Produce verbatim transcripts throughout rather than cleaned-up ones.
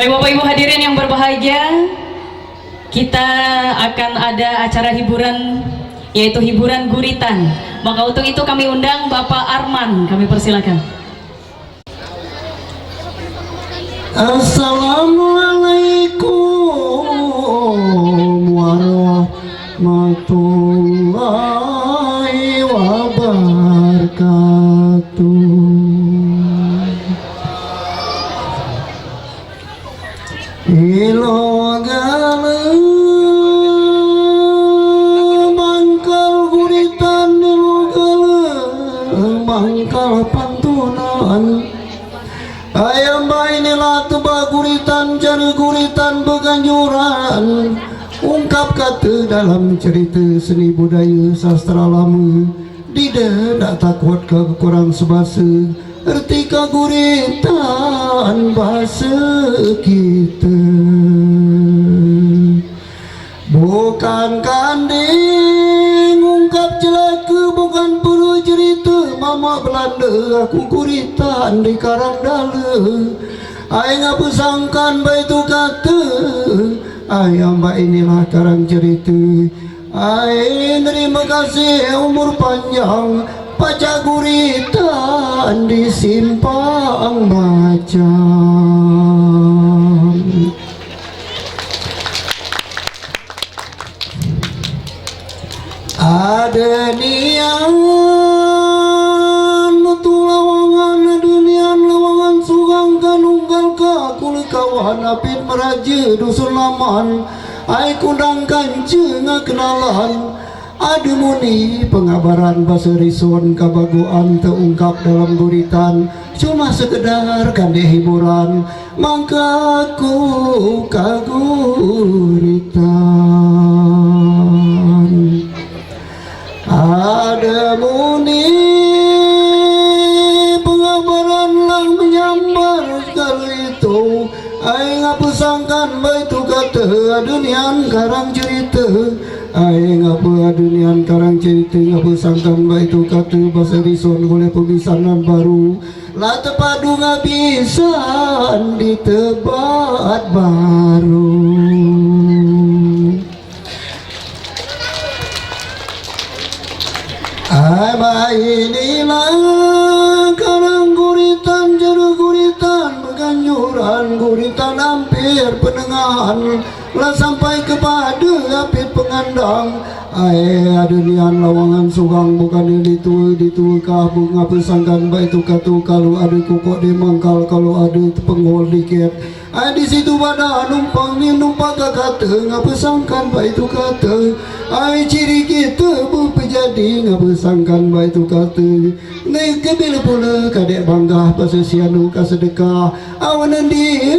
Bapak Ibu hadirin yang berbahagia, kita akan ada acara hiburan, yaitu hiburan guritan. Maka untuk itu kami undang Bapak Arman, kami persilakan. Assalamualaikum warahmatullahi wabarakatuh. Ilo gala mangkal guritan, ilo gala mangkal pantunan. Ayam bainilah tebak guritan, cari guritan beganjuran. Ungkap kata dalam cerita seni budaya sastra lama. Dida dak takut ke kurang sebasa, erti ke guritan basa kita. Bukan kanding ungkap celaka, bukan perlu cerita mamak Belanda, aku guritan di Karang Dala. Ai ngapa sangkan baitu kata, ai amba inilah karang cerita. Ai nerima kasih umur panjang, pacak guritan di Simpang Macam. Ada nian metu lawangan, ada nian lawangan surang, kanunggal ka kuli kawan, apit meraja dusun laman, ai kundang kanca ngakenalan. Ada muni pengabaran basa Rison kabaguan teungkap dalam guritan, cuma sekedar kandih hiburan, mangka ku kaguritan. Ada muni pengabaran lah menyambar sekali itu, ai ngapa sangkan baitu kata, ada nian karang cerita. Ai ngapa ada nian karang cerita, ngapa sangkan baitu kata, basa Rison boleh pembisanan baru. Lah tepadu ngabisan di tebat baru. Ai bainilah karang guritan, juru guritan beganjuran, guritan ampir penengahan. Lah sampai kepada apit pengandang. Ai ada nian lawangan surang, bukan di tua, di tua kah, ngapa sangkan baitu kata, kalau ada kokok di mangkal, kalau ada tepengol dikit. Ai di situ bada numpang ni numpang ka kata, ngapa sangkan baitu kata. Ai ciri kita bepejadi, ngapa sangkan baitu kata. Neke bila pula kadek bangga, basa sianu ka sedekah, awan ndia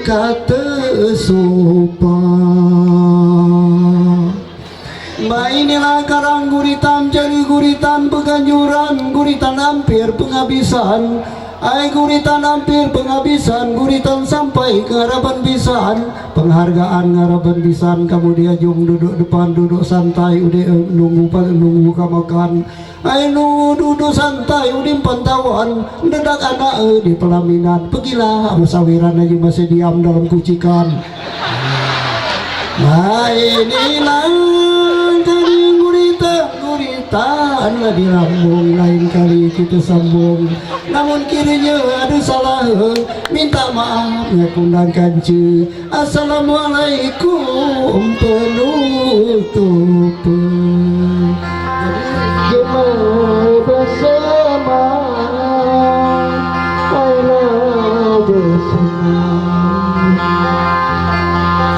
kata sopan. Bainilah karang guritan, jari guritan beganjuran, guritan ampir pengabisan. Ai guritan ampir pengabisan, guritan sampai ke harapan bisan. Penghargaan harapan bisan, kamu diajung duduk depan, duduk santai, udah, eh, nunggu pa-, nunggu ka makan. Ai nu duduk santai, udah pantauan, dedak anak, eh, di pelaminan. Pegilah, amat sawiran aja masih diam dalam kucikan. Ai inilah kali guritan, guritan lah di lambung, lain kali kita sambung. Namun kiranya ada salah, eh, minta maaf, ya kundang kanca. Assalamualaikum penutup. Gemar bersama, ayolah bersama.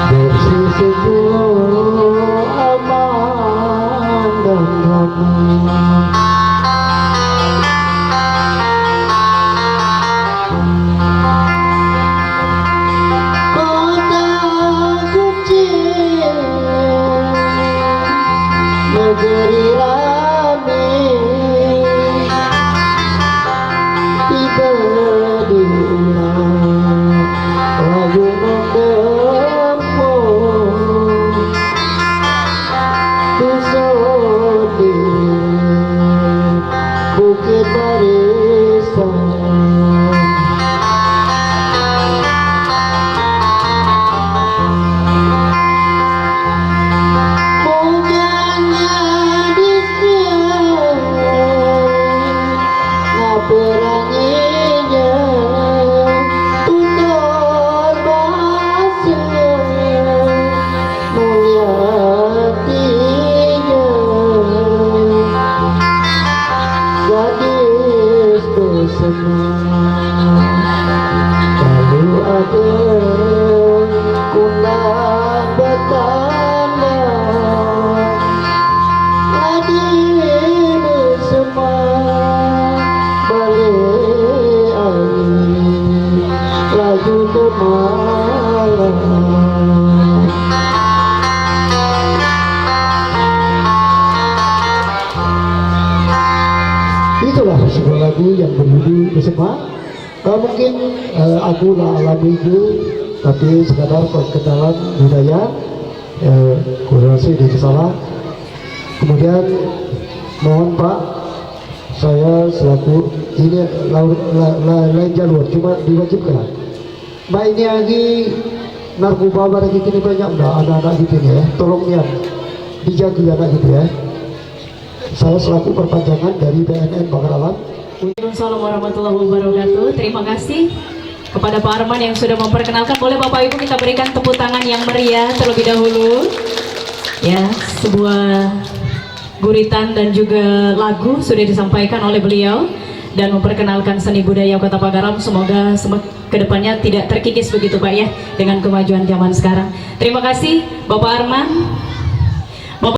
Bersih sejuk aman dan damai. Kota kecil, negeri rame, tiba di ulang lagu mendempung. Dusun di Bukit Barisan. Sebuah lagu yang berjudul Bersama. Eh, mungkin eh, aku lah alami itu, tapi sekadar perkenalan budaya, eh, kurang sih tidak salah. Kemudian mohon Pak, saya selaku ini la- la- la- lain jalur, cuma diwajibkan. Mbak, ini lagi narkoba pada kita ini banyak, Mbak, anak-anak kita ini ya. Tolong nian dijaga anak kita ya. Saya selaku perpanjangan dari B N N Bangaralam. Assalamualaikum warahmatullahi wabarakatuh. Terima kasih kepada Pak Arman yang sudah memperkenalkan. Boleh Bapak Ibu kita berikan tepuk tangan yang meriah terlebih dahulu. Ya, sebuah guritan dan juga lagu sudah disampaikan oleh beliau dan memperkenalkan seni budaya Kota Bangaralam. Semoga semek- ke depannya tidak terkikis begitu Pak ya dengan kemajuan zaman sekarang. Terima kasih Bapak Arman.